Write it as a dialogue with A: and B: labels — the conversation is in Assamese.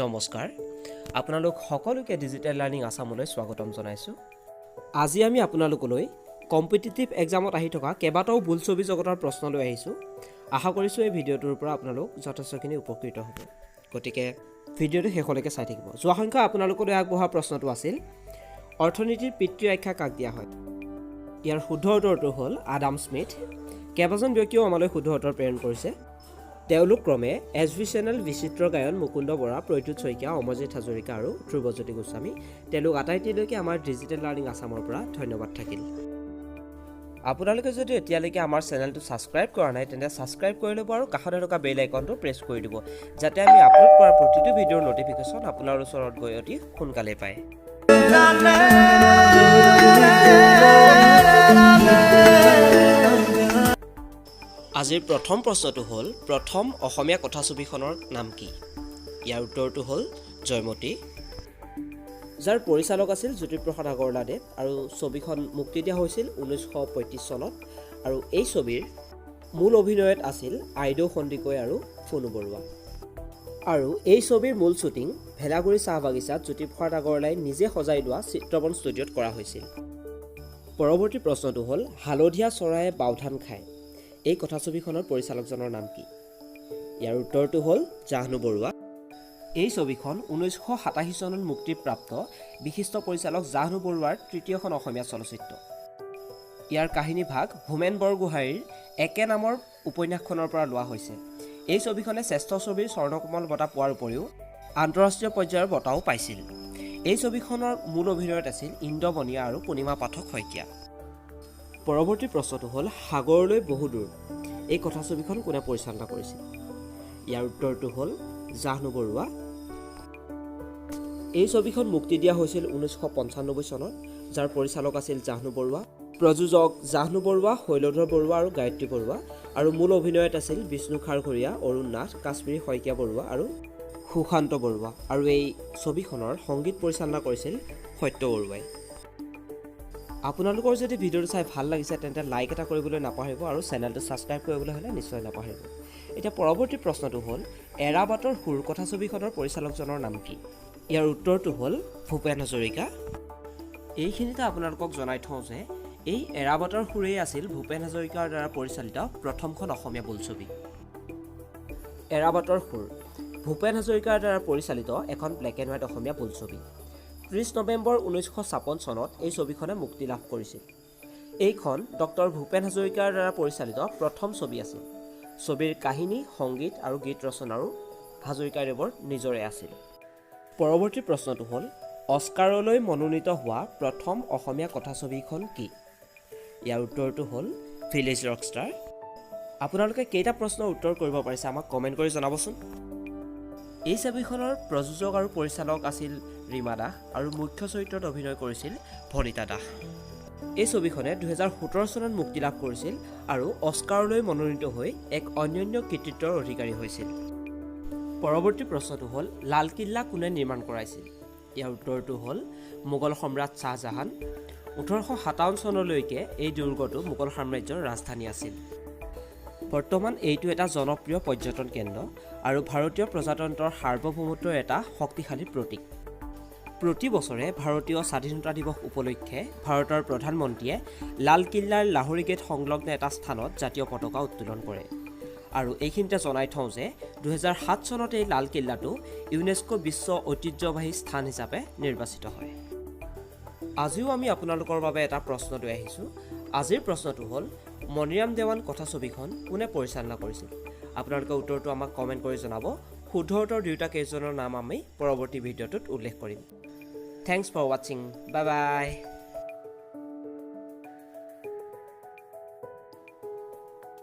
A: নমস্কাৰ, আপোনালোক সকলোকে ডিজিটেল লাৰ্ণিং আছামলৈ স্বাগতম জনাইছোঁ। আজি আমি আপোনালোকলৈ কম্পিটিটিভ এক্সামত আহি থকা কেইবাটাও বোলছবি জগতৰ প্ৰশ্ন লৈ আহিছোঁ। আশা কৰিছোঁ, এই ভিডিঅ'টোৰ পৰা আপোনালোক যথেষ্টখিনি উপকৃত হ'ব। গতিকে ভিডিঅ'টো শেষলৈকে চাই থাকিব। যোৱা সংখ্যা আপোনালোকলৈ আগবঢ়োৱা প্ৰশ্নটো আছিল, অৰ্থনীতিৰ পিতৃ আখ্যা কাক দিয়া হয়? ইয়াৰ শুদ্ধ উত্তৰটো হ'ল আদাম স্মিথ। কেইবাজন ব্যক্তিয়েও আমালৈ শুদ্ধ উত্তৰ প্ৰেৰণ কৰিছে। তেওঁলোক ক্ৰমে এছ ভি চেনেল, বিচিত্ৰ গায়ন, মুকুন্দ বৰা, প্ৰদ্যুৎ শইকীয়া, অমৰজিৎ হাজৰিকা আৰু ধ্ৰুৱজ্যোতি গোস্বামী। তেওঁলোক আটাইটিলৈকে আমাৰ ডিজিটেল লাৰ্ণিং আছামৰ পৰা ধন্যবাদ থাকিল। আপোনালোকে যদি এতিয়ালৈকে আমাৰ চেনেলটো ছাবস্ক্ৰাইব কৰা নাই, তেন্তে ছাবস্ক্ৰাইব কৰি ল'ব আৰু কাষতে থকা বেল আইকনটো প্ৰেছ কৰি দিব, যাতে আমি আপলোড কৰা প্ৰতিটো ভিডিঅ'ৰ ন'টিফিকেশ্যন আপোনাৰ ওচৰত গৈ অতি সোনকালেই পায়। আজিৰ প্ৰথম প্ৰশ্নটো হ'ল, প্ৰথম অসমীয়া কথাছবিখনৰ নাম কি? ইয়াৰ উত্তৰটো হ'ল জয়মতী, যাৰ পৰিচালক আছিল জ্যোতিপ্ৰসাদ আগৰৱালাদেৱ আৰু ছবিখন মুক্তি দিয়া হৈছিল 1935 চনত আৰু এই ছবিৰ মূল অভিনয়ত আছিল আইদেউ সন্দিকৈ আৰু ফুনু বৰুৱা। আৰু এই ছবিৰ মূল শ্বুটিং ভেলাগুৰি চাহ বাগিচাত জ্যোতিপ্ৰসাদ আগৰৱালাই নিজে সজাই লোৱা চিত্ৰবন ষ্টুডিঅ'ত কৰা হৈছিল। পৰৱৰ্তী প্ৰশ্নটো হ'ল, হালধীয়া চৰায়ে বাওধান খায়, এই কথাছবিখনৰ পৰিচালকজনৰ নাম কি? ইয়াৰ উত্তৰটো হ'ল জাহ্নু বৰুৱা। এই ছবিখন 1987 চনত মুক্তিপ্ৰাপ্ত বিশিষ্ট পৰিচালক জাহ্নু বৰুৱাৰ তৃতীয়খন অসমীয়া চলচ্চিত্ৰ। ইয়াৰ কাহিনীভাগ হোমেন বৰগোহাঁইৰ একে নামৰ উপন্যাসখনৰ পৰা লোৱা হৈছে। এই ছবিখনে শ্ৰেষ্ঠ ছবিৰ স্বৰ্ণকমল বঁটা পোৱাৰ উপৰিও আন্তঃৰাষ্ট্ৰীয় পৰ্যায়ৰ বঁটাও পাইছিল। এই ছবিখনৰ মূল অভিনয়ত আছিল ইন্দ্ৰ বনিয়া আৰু পূৰ্ণিমা পাঠক শইকীয়া। পৰৱৰ্তী প্ৰশ্নটো হ'ল, সাগৰলৈ বহুদূৰ, এই কথাছবিখন কোনে পৰিচালনা কৰিছিল? ইয়াৰ উত্তৰটো হ'ল জাহ্নু বৰুৱা। এই ছবিখন মুক্তি দিয়া হৈছিল 1995 চনত, যাৰ পৰিচালক আছিল জাহ্নু বৰুৱা, প্ৰযোজক জাহ্নু বৰুৱা, শৈলধৰ বৰুৱা আৰু গায়ত্ৰী বৰুৱা আৰু মূল অভিনয়ত আছিল বিষ্ণু খাৰঘৰীয়া, অৰুণ নাথ, কাশ্মীৰী শইকীয়া বৰুৱা আৰু সুশান্ত বৰুৱা। আৰু এই ছবিখনৰ সংগীত পৰিচালনা কৰিছিল সত্য বৰুৱাই। আপোনালোকৰ যদি ভিডিঅ'টো চাই ভাল লাগিছে, তেন্তে লাইক এটা কৰিবলৈ নাপাহৰিব আৰু চেনেলটো ছাবস্ক্ৰাইব কৰিবলৈ হ'লে নিশ্চয় নাপাহৰিব। এতিয়া পৰৱৰ্তী প্ৰশ্নটো হ'ল, এৰাবাটৰ সুৰ কথাছবিখনৰ পৰিচালকজনৰ নাম কি? ইয়াৰ উত্তৰটো হ'ল ভূপেন হাজৰিকা। এইখিনিতে আপোনালোকক জনাই থওঁ যে এই এৰাবাটৰ সুৰেই আছিল ভূপেন হাজৰিকাৰ দ্বাৰা পৰিচালিত প্ৰথমখন অসমীয়া বোলছবি। এৰাবাটৰ সুৰ ভূপেন হাজৰিকাৰ দ্বাৰা পৰিচালিত এখন ব্লেক এণ্ড হোৱাইট অসমীয়া বোলছবি। 30 নৱেম্বৰ 1956 চনত এই ছবিখনে মুক্তি লাভ কৰিছিল। এইখন ডক্টৰ ভূপেন হাজৰিকাৰ দ্বাৰা পৰিচালিত প্ৰথম ছবি আছিল। ছবিৰ কাহিনী, সংগীত আৰু গীত ৰচনাও হাজৰিকাদেৱৰ নিজৰে আছিল। পৰৱৰ্তী প্ৰশ্নটো হ'ল, অস্কাৰলৈ মনোনীত হোৱা প্ৰথম অসমীয়া কথাছবিখন কি? ইয়াৰ উত্তৰটো হ'ল ভিলেজ ৰকষ্টাৰ। আপোনালোকে কেইটা প্ৰশ্নৰ উত্তৰ কৰিব পাৰিছে, আমাক কমেণ্ট কৰি জনাবচোন। এই ছবিখনৰ প্ৰযোজক আৰু পৰিচালক আছিল ৰীমা দাস আৰু মুখ্য চৰিত্ৰত অভিনয় কৰিছিল ভনিতা দাস। এই ছবিখনে 2017 চনত মুক্তি লাভ কৰিছিল আৰু অস্কাৰলৈ মনোনীত হৈ এক অনন্য কৃতিত্বৰ অধিকাৰী হৈছিল। পৰৱৰ্তী প্ৰশ্নটো হ'ল, লালকিল্লা কোনে নিৰ্মাণ কৰাইছিল? ইয়াৰ উত্তৰটো হ'ল মোগল সম্ৰাট শ্বাহজাহান। 1857 চনলৈকে এই দুৰ্গটো মোগল সাম্ৰাজ্যৰ ৰাজধানী আছিল। বৰ্তমান এইটো এটা জনপ্ৰিয় পৰ্যটন কেন্দ্ৰ আৰু ভাৰতীয় প্ৰজাতন্ত্ৰৰ সাৰ্বভৌমত্বৰ এটা শক্তিশালী প্ৰতীক। প্ৰতি বছৰে ভাৰতীয় স্বাধীনতা দিৱস উপলক্ষে ভাৰতৰ প্ৰধানমন্ত্ৰীয়ে লালকিল্লাৰ লাহোৰী গেট সংলগ্ন এটা স্থানত জাতীয় পতাকা উত্তোলন কৰে। আৰু এইখিনিতে জনাই থওঁ যে 2007 চনত এই লালকিল্লাটো ইউনেস্কো বিশ্ব ঐতিহ্যবাহী স্থান হিচাপে নিৰ্বাচিত হয়। আজিও আমি আপোনালোকৰ বাবে এটা প্ৰশ্ন লৈ আহিছোঁ। আজিৰ প্ৰশ্নটো হ'ল, মণিৰাম দেৱান কথাছবিখন কোনে পৰিচালনা কৰিছিল? আপোনালোকে উত্তৰটো আমাক কমেণ্ট কৰি জনাব। শুদ্ধ উত্তৰ দিওঁতা কেইজনৰ নাম আমি পৰৱৰ্তী ভিডিঅ'টোত উল্লেখ কৰিম। Thanks for watching, bye bye.